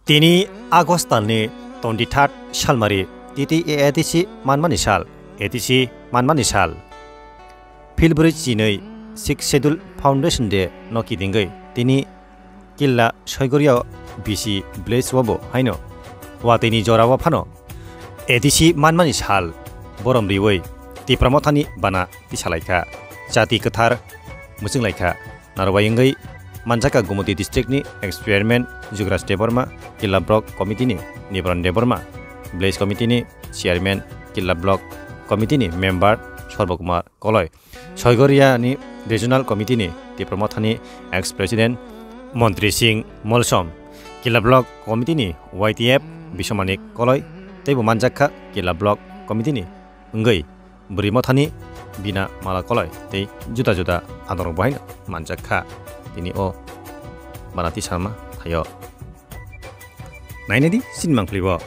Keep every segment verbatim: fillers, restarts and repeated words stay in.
Tini August talni twenty third salmari, titi A D C manmani sal, A D C manmani sal. Philbri chinwi Sixth Schedule Foundation Day no kidingwi tini Killa Soigoria B C village o bo haino watwi ni jora o phano A D C manmani sal borom riwi Tipra Mothani bana tisalaikha, jati kwthar mwchwnglaikha. Narwai wngwi manjakha Gumoti district ni ex chairman Jugraj Debbarma, Killa block committee ni Nibran Debbarma, village committee ni chairman, Killa block committee ni member Sarbo Kumar Koloi, Soigoria ni regional committee ni Tipra Mothani ex president Montri Singh Molsom, Killa block committee ni Y T F Biswamanik Koloi teibo manjakha Killa block committee ni wngwi Bwrwi Mothani Bina Mala Koloi tei juda juda adorok bo haino manjakha. Tini o bana tisama thaio. Nainadi sini mangpli bo.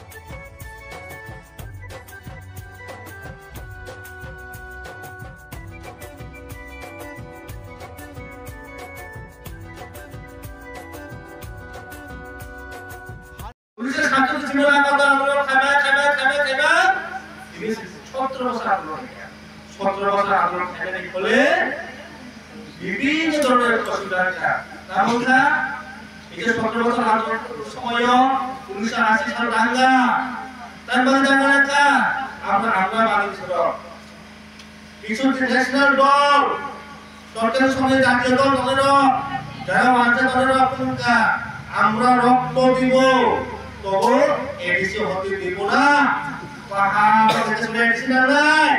Unisho satchottish salo Angami andolon khaima, khaima, khaima, khaima, tini sotro bosor andolon khaikha. Sotro bosor andolon khainani phole bibhinno dhoronor osubidha wngkha. Tamo wngkha, ei je sotro bosor andolon somoyo unisho ashi sal danga, tamni bagwi danga wngkha, amra, amra manwi soro. Kisu national dol, sorkari somoi jatiyo dol tongnai rok, jara wansa tongnai rok wngkha, amra rokto dibo, tobo A D C hoti dibo na, pahar hoti A D C nangnai,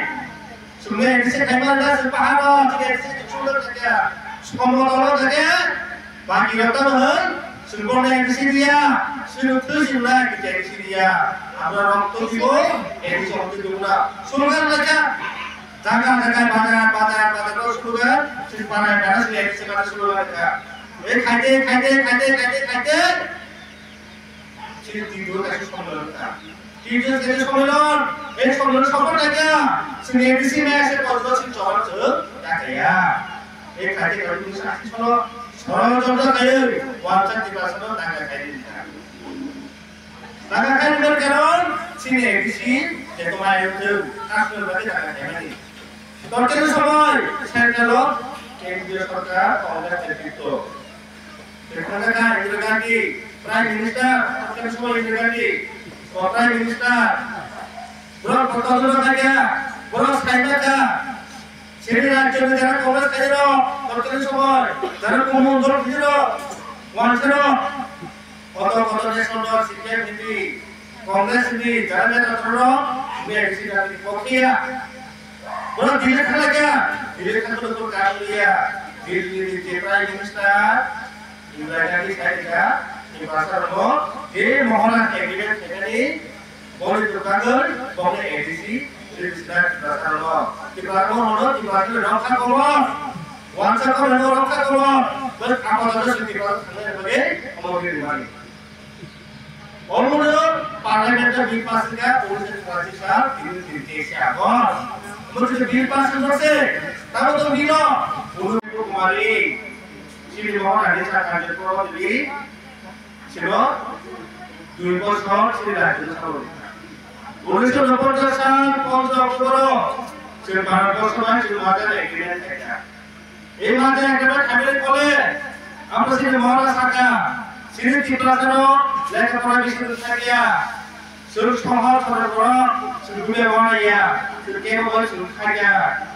sumai A D C khaima na se pahar rok, A D C chwng thakya, somo dol thakya, Baki rok tamo hwn, chwng bono A D C riya, chwng thwi chwng nai, A D C riya. Amra rok to dibo, A D C rok to dibo na. Slogan laika, jaga jaga, bazar bazar, bazar rok slogan, chwng parai parai chwng A D C parai slogan laika. Ei khaite, khaite, khaite, khaite, khaite. Chini twibo kaisa sommilon wngkha. Twibo kaisa sommilon, ei sommilon support khaikha, chini A D C maya se pojlo chini chobano chwng dakaya. Ei khaite khaite chini sasi sono, sono jobda khaiwi, wansa Tiprasano danga khairi wngkha. Danga khairi wngkha karon, chini A D C, je tomai wngthung, aswk bagwi danga khaimani. Torkeni somoi, central o, kendriyo sorkar, Congress netritwo. Bekhonga kha Indira Gandhi, Prime Minister, tongthani somoy Indira Gandhi, o Prime Minister. Borok kotor jono khaikha, borok saima kha. Sini rajyo ni jara Congress khairok, tongthani somoy, jara kumun dol khairok, wansarok. Kotor kotor national dol, C P M hindi, Congress hindi, jara neta dol rok, hindi A D C jati ni pokhiya. Borok Delhi thanglaikha, Delhi thangkhe borok kaam liya. Delhi ni je Prime Minister, Indira Gandhi sai kha, Tiprasa rokno je Maharaj agreement khainani, boni twkagwi, bongni A D C, Tiprasa rokno. Tiprasa rokno, Tiprasa rokno rokha komo. Wansa komo rokha komo. Bwk apato se Tiprasa thangnai bagwi, omo khe rimani. Omono parliament o bill pass wngkha, unisho churashi sal, tini tini teis August. Omo chwng bill pass wngkha se, tamo tong bino? Uno Kumari, chini mohon ani sa kanjil pro di, sino, dui bosor, chini rajyo salo. Unisho nobboi sal, ponjis October o, chwng Bharat borso bai chwng Mahajan agreement khaikha. Ei mate ekebai khaibele kole, abo chini mohora saka, chini Tiprasano lekha pora bising thakya, chwng sohor sohor borok, chwng dule wana ya, chwng kebo bai chwng thakya,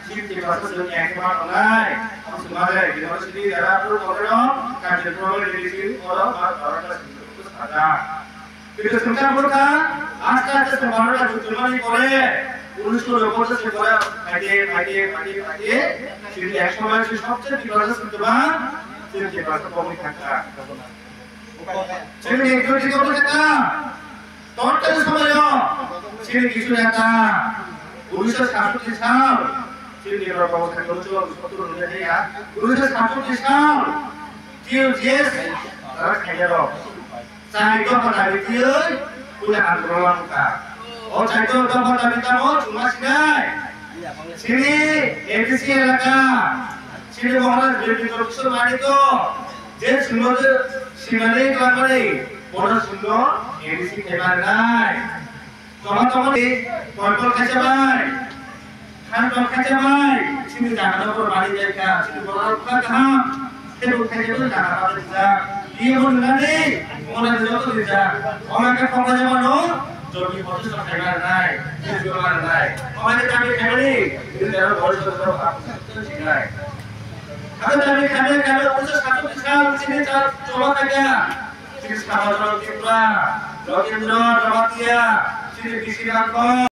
chini Tiprasa chwng ekebai tongnai, abo chwng mate ekebai chini dara pura tongnai rok, kajil pura bai chini oro ba barota chwng sajak. Kintu chwng kha bwkha aste aste chwng Bharat rajyo tongmani pore unisho nobboi se pore phaide, phaide, phaide, phaide, chini ek somoy se sobse Tiprasa se kwbang, chini Tiprasa koboni thangkha. Chini ekjoti koboni thangkha. Totali somoyo chini kisu neta unisho satshoti sal, chini Tiprasa koboni thangkha, unisho satshoti sal, unisho satshoti sal, T U G S tara khaiyarok. Chai dopha dabi twiwi kule andolon wngkha. O chai dopha dabi tamo chwngma sinai. Chini A D C elaka, chini Maharaj Bipin Kishore Manikno je chwngno je sinani twlangmani, Bono singno A D C kaibar nai. Toma toma ni koipol kaicha bai. Khan tong khacha bai, chini jaga no pura bani jai kha, chini borok kha kaham, tebo khacha bai jaga bani jai. Iye mo nani, mo nani joto jai. Oma khe khokla jama no, jodi hote sa khai mar nai, chini joma nai. Oma khe kami khe ni, ini jara bori sa sa apa sa sa sinai. Kami kami kami kami usa satu misal chini char coba khacha, chini sama sama Tripura, Rajendra, Jamatia, chini bisi rangkong.